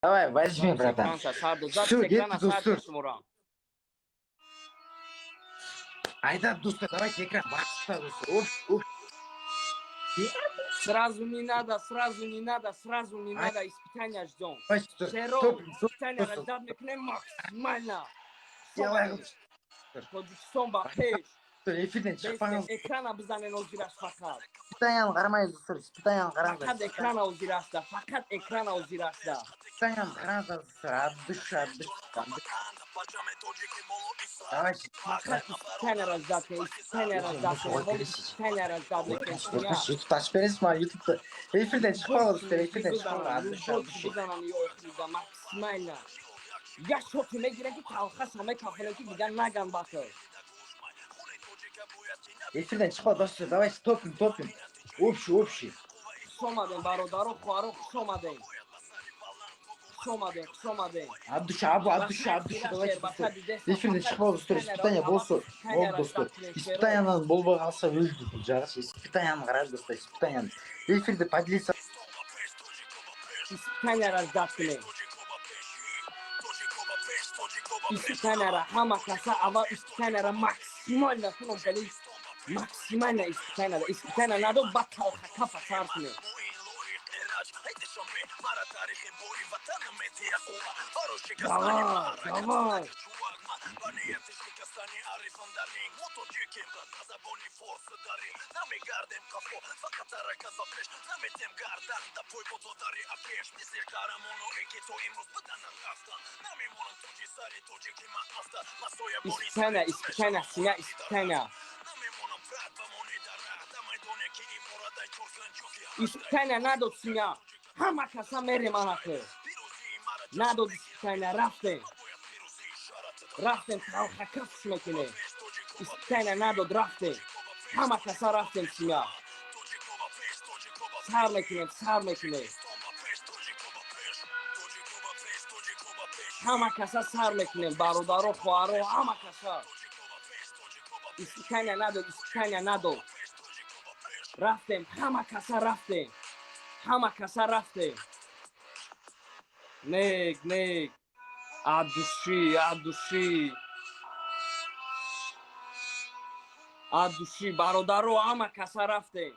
Давай, возьми, братан. Всё, кетти, достор. Айда, достор, давайте экран баста, достор. Оп, оп. Сразу не надо, сразу не надо, сразу не надо, испытания ждем. Шеро, испытания ждать мекунем максимально. Тоҷикистон ба пеш. Эфирден чыкпаңыз. Экрана бизанен озираш фақат. Испытанияны карамайбыз, достор, испытанияны караңыздар. Фақат экрана озирашда, фақат экрана озирашда. Испытанияны караңыздар, достор, от души, от души. Давайте. Фақат испытанияра ждать, испытанияра ждать, испытанияра ждать. Ютубта ачып бересиз мага, ютубта. Эфирден чыкпагыла, достор, эфирден чыкпагыла, от души, от души. Максимально. Як шоти мегирем, ки талхаша мекафонем, ки дигар наган батл. Эфирден чыкпа, достор, давайте топим, топим. Общий, общий. Хуш омадем, бародаро, хоҳаро, хуш омадем. Хуш омадем, хуш омадем. От души, абу, от души, от души, давайте, достор. Эфирден чыкпагыла, достор, испытание болсо, болду, достор. Испытаниядан болбой калса, өлдү бул жагычы. Испытанияны карайлы, достор, испытанияны. Эфирде поделиться. Испытанияра ждать кунем. Испытанияра ҳама каса аввал испытанияра максимально кунам, кали максимально испытанияра. Испытания надо, ба талха кафа сар кунем. Давай, давай. Испытания, испытания, семья, испытания. Испытания надо, семья. Ҳама каса мерем анаку. Надод испытания, рафтем. Рафтем, талха кафш мекунем. Испытания надод, рафтем. Ҳама каса рафтем, семья. Сар мекунем, сар мекунем. Ҳама каса сар мекунем, бародаро, хоҳаро, ҳама каса. Испытания надод, испытания надод. Рафтем, ҳама каса рафтем. Ҳама каса рафтем. Нек, нек. От души, от души. От души, бародаро, ҳама каса рафтем.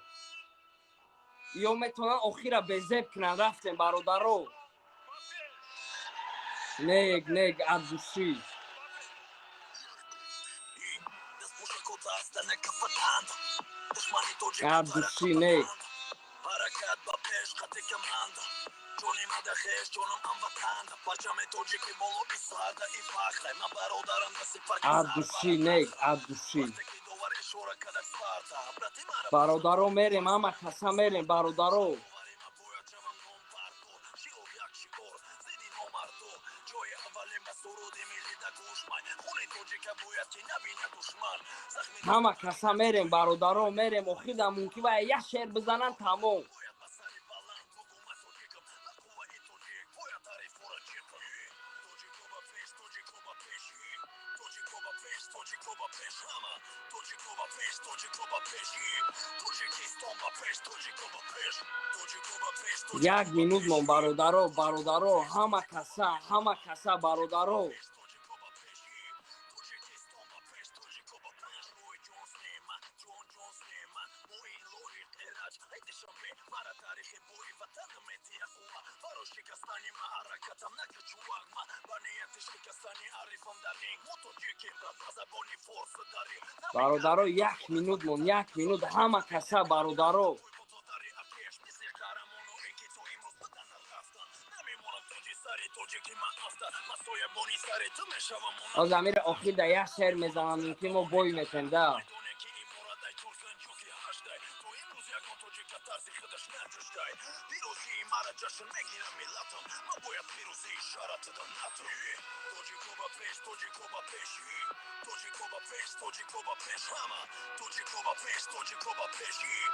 Ё метавонанд охира безеб кунанд, рафтем, бародаро. Нек, нек, от души. От души, нек. От души, нек, от души. Бародаро, мерем, ҳама каса мерем, бародаро. Ҳама каса мерем, бародаро, мерем. Охирда мумкин ва як шеър бизананд, тамом. Як минут мон, бародаро, бародаро, ҳама каса, ҳама каса, бародаро. Бародаро, як минут мон, як минут, ҳама каса, бародаро. Оз амири охир да як шеър мезанам, мумкин мо бой метем, да.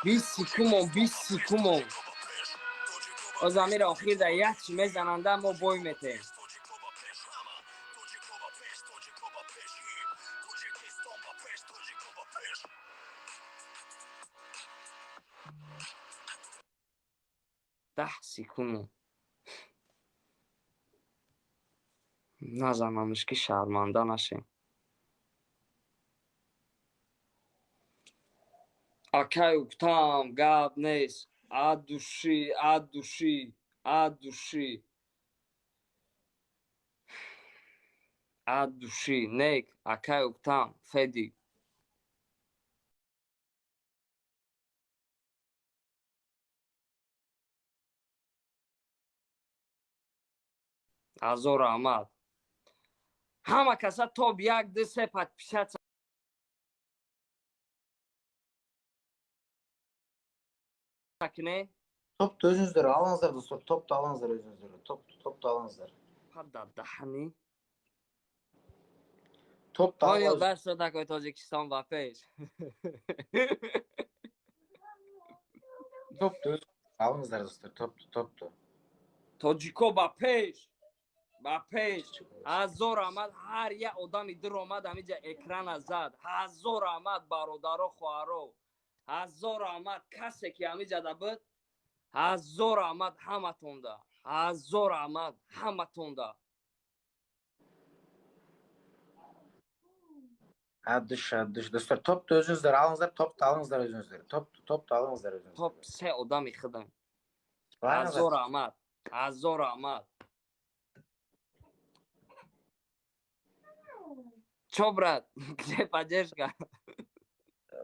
20 секунд мон, 20 секунд мон. Оз амири охир да як чӣ мезананда, мо бой метем. 10 секунд мон. Назанамш, ки шарманда нашем. Акай Уктам, гап нест. От души, от души, от души. От души. Нек, акай Уктам, Феди. Ҳазор раҳмат. Ҳама каса топ як, ду, се подписаться куне. Топту өзүңүздөр алыңыздар, достор, топту алыңыздар өзүңүздөр, топту, топту алыңыздар. Пада даҳани. Топту. Понял, да, что такое Тоҷикистон ба пеш? Топту алыңыздар, достор, топту, топту. Тоҷико ба пеш, ба пеш! Ҳазор раҳмат. Ҳар як одами дир омад, ҳамиҷа экрана зад. Ҳазор раҳмат, бародаро, хоҳаро, ҳазор раҳмат. Касе ки ҳамиҷада буд, ҳазор раҳмат ҳаматонда, ҳазор раҳмат ҳаматонда. От души, от души, достор, топту өзүңүздөр алыңыздар, топту алыңыздар өзүңүздөр, топту, топту алыңыздар өзүңүздөр. Топ се одами худам. Ҳазор раҳмат, ҳазор раҳмат. Чё, брат, где поддержка?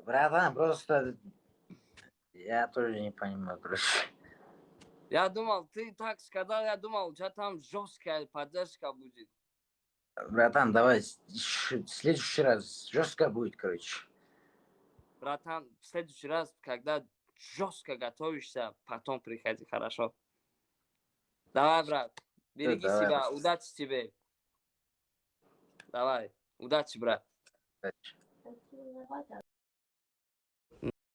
Братан, просто я тоже не понимаю, короче. Я думал, ты так сказал, я думал, у тебя там жесткая поддержка будет. Братан, давай в следующий раз жестко будет, короче. Братан, в следующий раз, когда жестко готовишься, потом приходи, хорошо? Давай, брат, береги Давай, себя, брат. Удачи тебе. Давай, удачи, брат. Удачи.